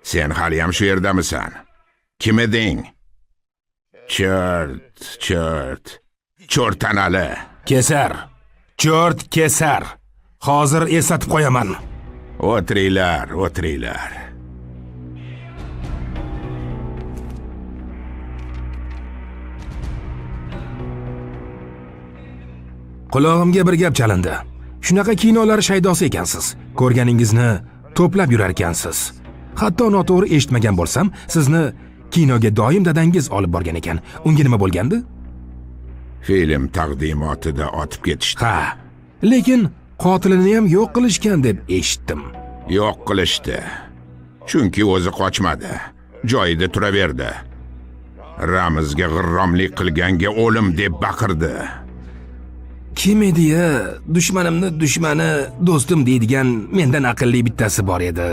Sen haliyam shu yerdamisan? Kim eding? Chert, chert. Cho'rtanali. Kesar. Cho'rt kesar. Hozir eslatib qo'yaman. O'tiringlar, o'tiringlar. Qulog'imga bir gap chalindi. Shunaqa kinolar shaydosi ekansiz. Ko'rganingizni to'plab yurar ekansiz. Hatto noto'g'ri eshitmagan bo'lsam, sizni kinoga doim dadangiz olib borgan ekan. Unga nima bo'lgandi? Film taqdimotida otib ketishdi. Ha, lekin qotilini ham yo'q qilishgan deb eshitdim. Yo'q qilishdi. Chunki o'zi qochmadi. Joyida turaverdi. Ramizga g'irromlik qilganga o'lim deb baqirdi. Kim edi ya? Dushmanimni dushmani do'stim deydigan mendan aqlli bittasi bor edi.